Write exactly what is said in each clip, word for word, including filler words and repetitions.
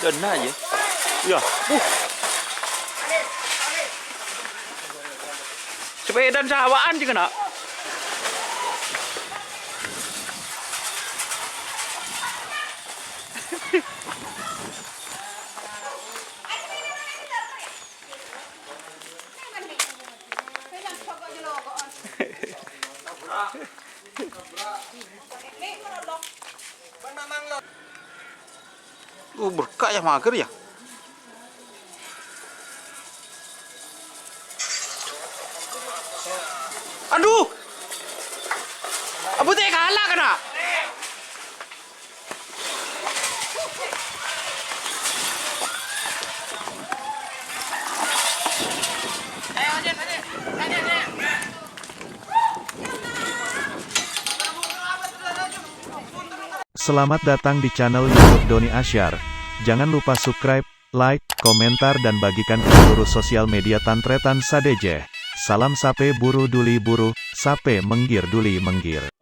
Dâna, yâ. Yâ. Uh. Sepèdana sawa'an jâ' kènè'. Oh, berka' yâ, mager yâ. Adhu! Abâ' tè' kala' kana'. Selamat datang di channel YouTube Doni Asyar. Jangan lupa subscribe, like, komentar, dan bagikan ke seluruh sosial media tan-tarètan sadhâjâ. Salam sapè buru duli buru, sapè mèngghir duli mèngghir.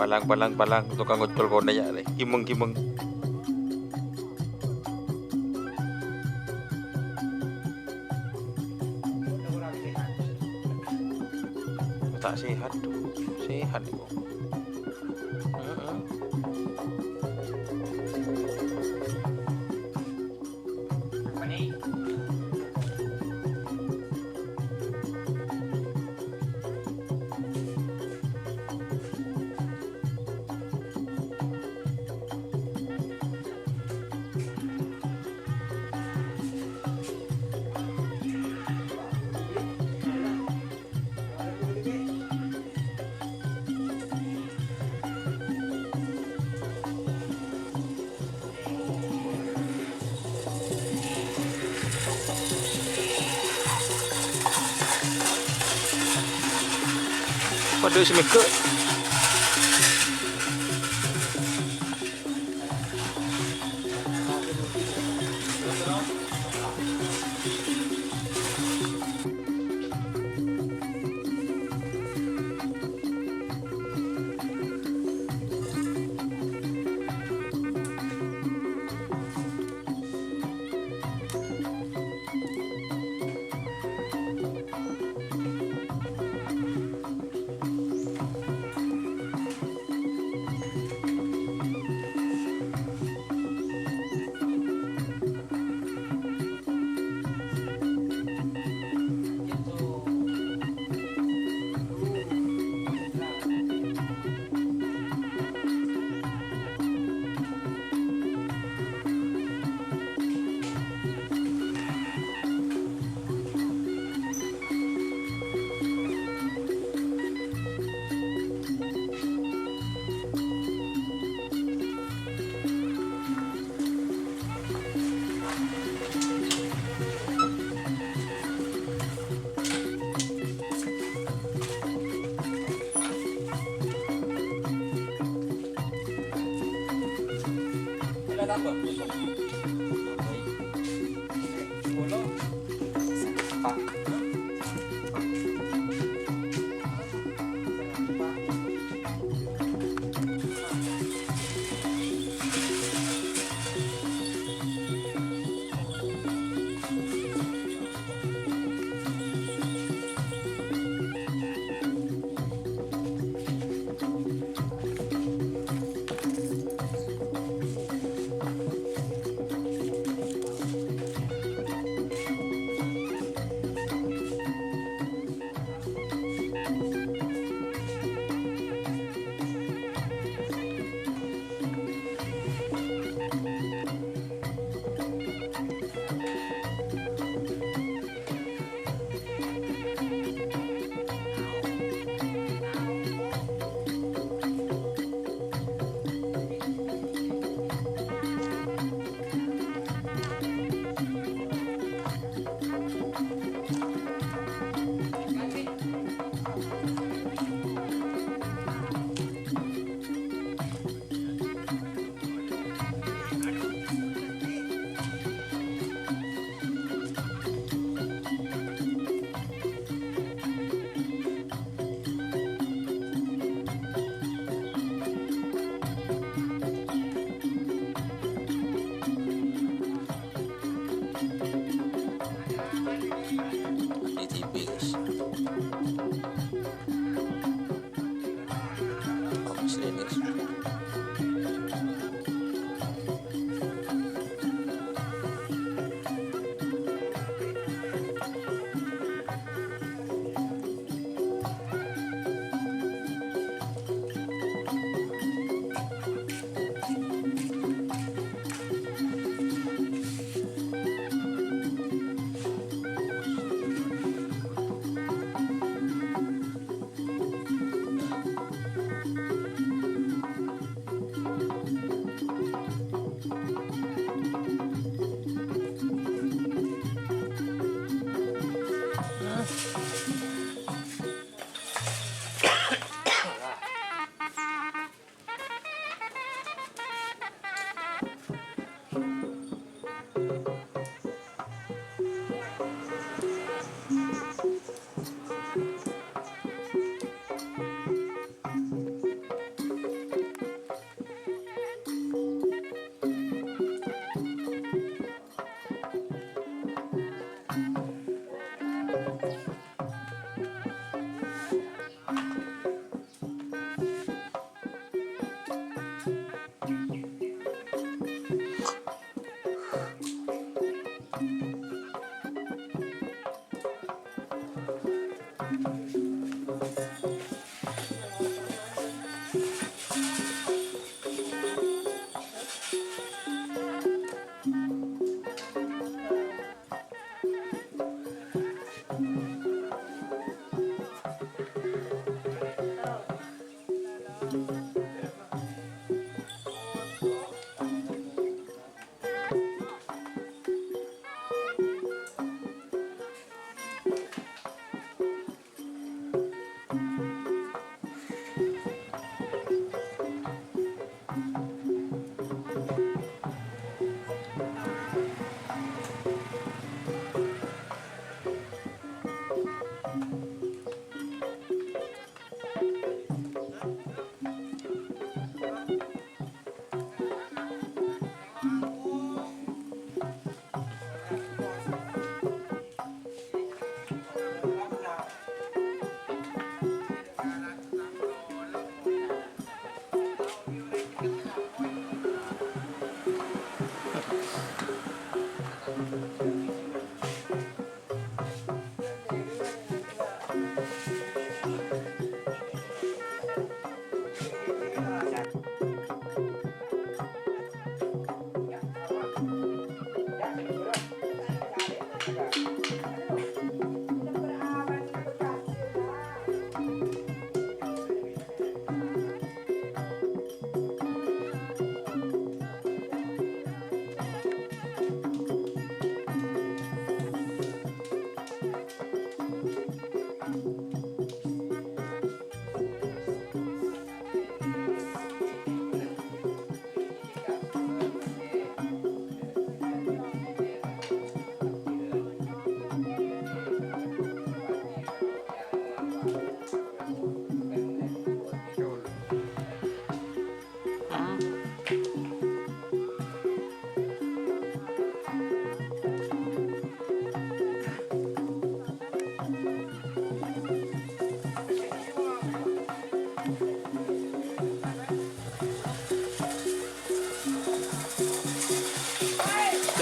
Palang, palang, palang, tokang ocol konè yâ, lè. Kimeng, kimeng. Ta' sehat, tuh. Sehat, kok. Heeh. Padâ sè mèghâ'.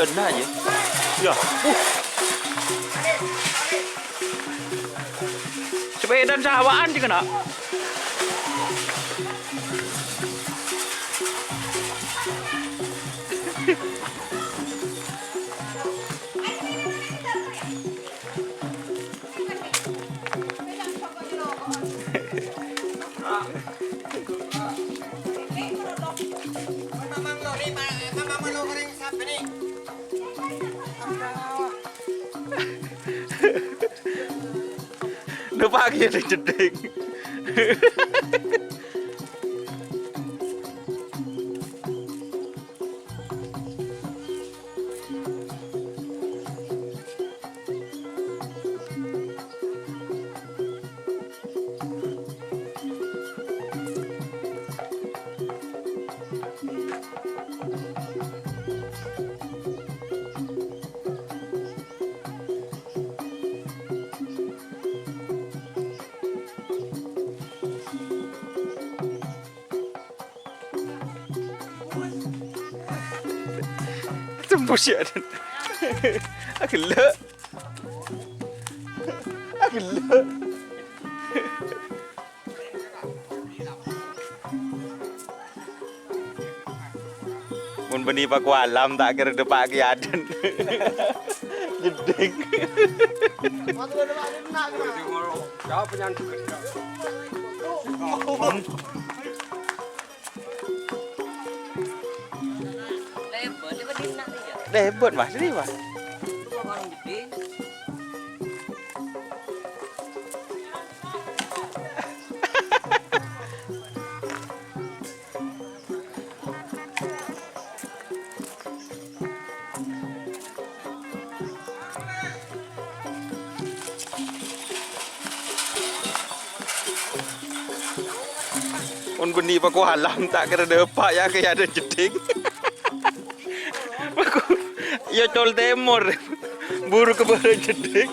Kena aja. Ya. Uh. Sepeda sawaan sih kena. Dâpa' kèya jeddhing. Tembus ya. Agellek. Agellek. Mon bânnè pakowalam, ta' kèra dâpa' kèya adân. Jeddhing. Lèbât, Mas, ini, Mas. Mon bânnè pakowalam, ta' kèra dâpa' ya, kèya adân jeddhing. Pako-, ya col tèmor. Buru ka bârâ' jeddhing.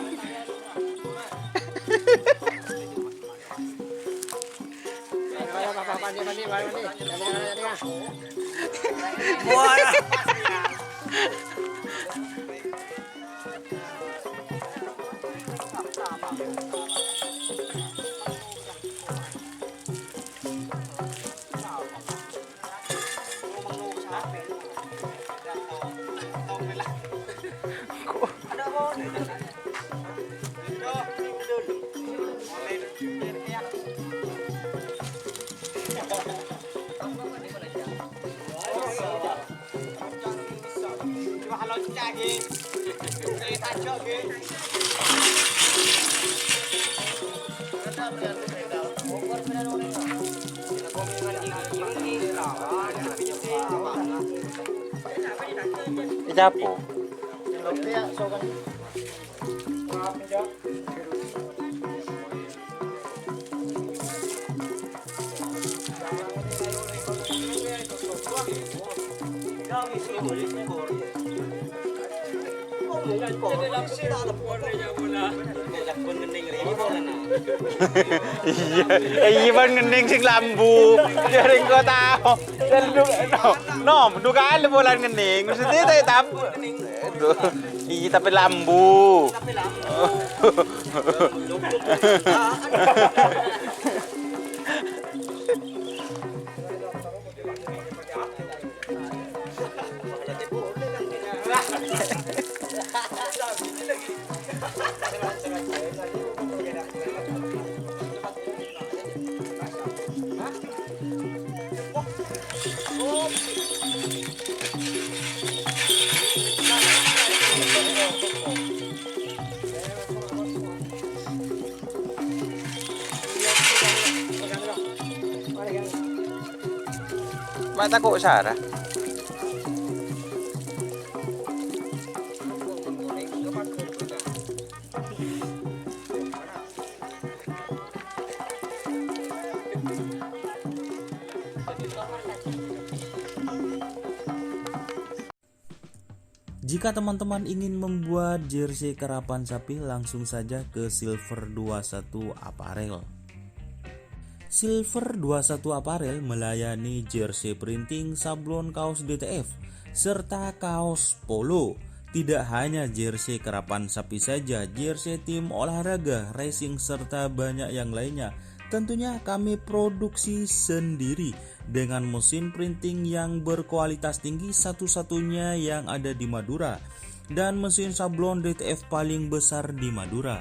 Dicapo. Iyâ, iyâ, bân ngennèng sè lambu. Jhâreng kok tao. Dâllu, no, no, dhu kalè polana ngennèng. Maksudnya, ta-, tab-, Iya, tapi lambu. Ma' tako' Sarah. Jika teman-teman ingin membuat jersey karapan sapi, langsung saja ke Silver dua satu Apparel. Silver dua satu Apparel melayani jersey printing, sablon kaos D T F, serta kaos polo. Tidak hanya jersey karapan sapi saja, jersey tim olahraga, racing, serta banyak yang lainnya. Tentunya kami produksi sendiri dengan mesin printing yang berkualitas tinggi, satu-satunya yang ada di Madura, dan mesin sablon D T F paling besar di Madura.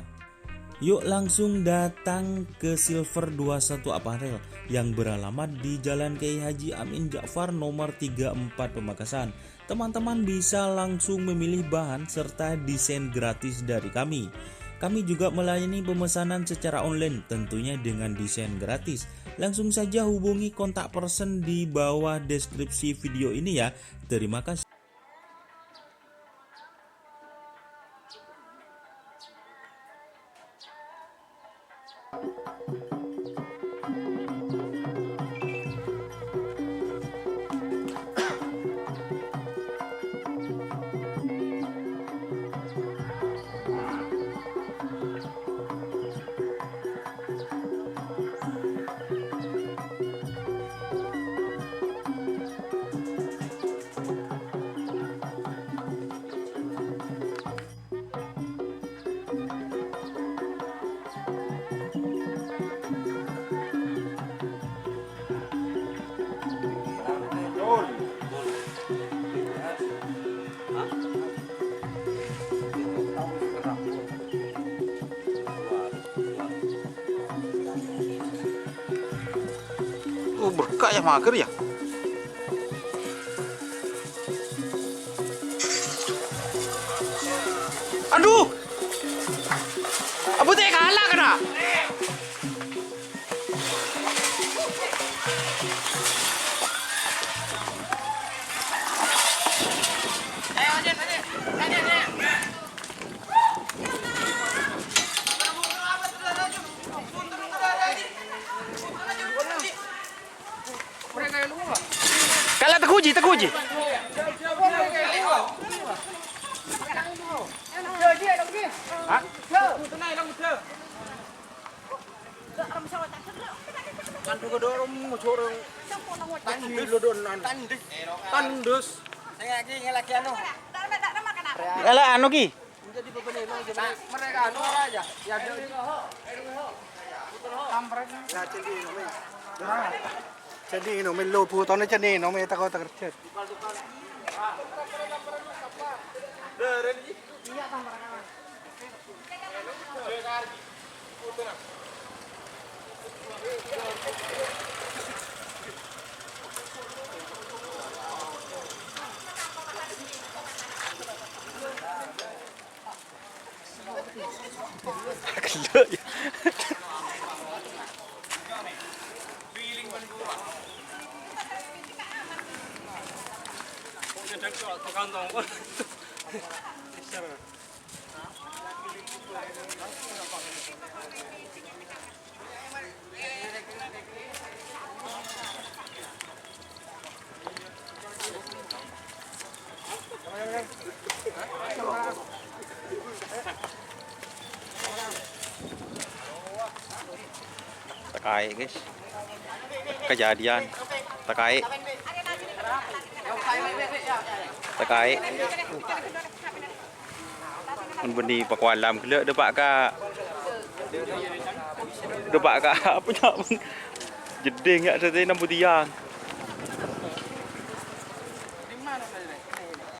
Yuk langsung datang ke Silver dua satu Apparel yang beralamat di Jalan Kiai Haji Amin Ja'far nomor tiga empat Pamekasan. Teman-teman bisa langsung memilih bahan serta desain gratis dari kami. Kami juga melayani pemesanan secara online, tentunya dengan desain gratis. Langsung saja hubungi kontak person di bawah deskripsi video ini ya. Terima kasih. Oh, berkah ya, mager ya. Aduh! Abu teh kalah kena. Kala teguji, teguji. Hah? Kan juga dorong musuh orang. Tandus. Tandus. Tandus. Saya lagi, ini lagi anu. Kala anu ki. Nah, mereka anu aja. Ya, kampret. Nah, jadi ini, men. Jadi ini, men, lo butone jadi ini, men, tako kerja. Iya, kampret. Gelo ya. Takaè, guys. Kejadian. Takaè. Takaè. Mon bânnè pakowalam ghellâ' dâpa' ka, dâpa' ka apa nya'? Jeddhing ya' satèya nambut iyâ.